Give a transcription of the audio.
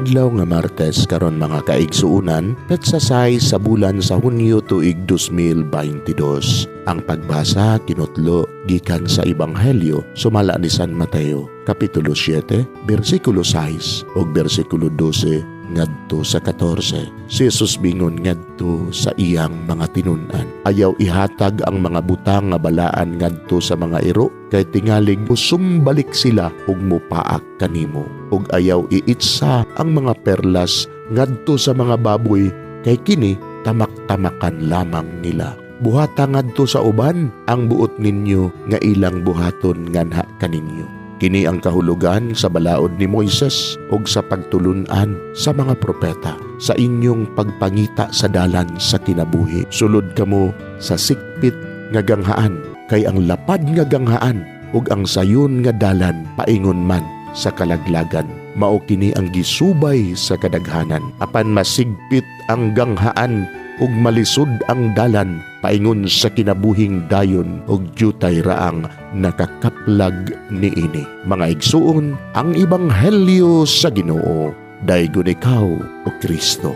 Adlaw nga Martes karon, mga kaigsuunan, petsa 6 sa bulan sa Hunyo, tuig 2022. Ang pagbasa kinutlo gikan sa Ebanghelyo sumala ni San Mateo, Kapitulo 7, bersikulo 6 ug bersikulo 12 ngadto sa 14. Si Jesus mingon ngadto sa iyang mga tinun-an: "Ayaw ihatag ang mga butang nga balaan ngadto sa mga iro, kay tingalig musumbalik sila ug mupaak kanimo. Ug ayaw iitsa ang mga perlas ngadto sa mga baboy, kay kini tamak-tamakan lamang nila. Buhata ngadto sa uban ang buot ninyo nga ilang buhaton nganha kaninyo. Kini ang kahulugan sa balaod ni Moises ug sa pagtulun-an sa mga propeta. Sa inyong pagpangita sa dalan sa kinabuhi, sulod kamo sa sikpit nga ganghaan, kay ang lapad nga ganghaan ug ang sayon nga dalan paingon man sa kalaglagan. Mao kini ang gisubay sa kadaghanan. Apan masigpit ang ganghaan ug malisod ang dalan paingon sa kinabuhing dayon, ug dyutay ra ang nakakaplag niini." Mga igsuon, ang ebanghelyo sa Ginoo. Daygon ikaw, o Kristo.